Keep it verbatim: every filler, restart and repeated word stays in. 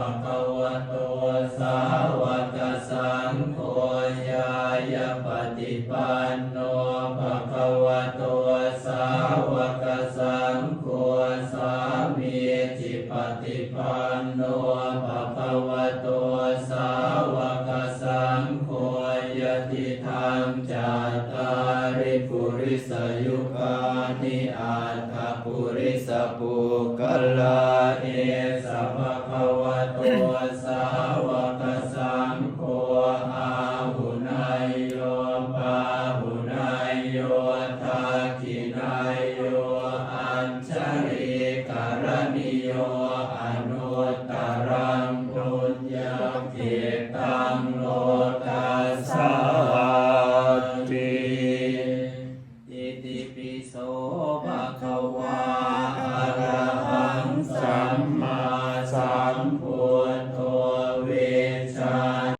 bhagavato sāvakasaṅgho, ñāyapaṭipanno bhagavato sāvakasaṅgho, sāmīcipaṭipanno bhagavato sāvakasaṅgho, yadidaṃ cattāri purisayugāni aṭṭha purisapuggalā, esa bhagavato sāvakasaṅgho, āhuneyyo pāhuneyyo dakkhiṇeyyo añjalikaraṇīyo, anuttaraṃ puññakkhettaṃ lokassāti. Itipi so bhagavā arahaṃ sammāsambuddho vijjā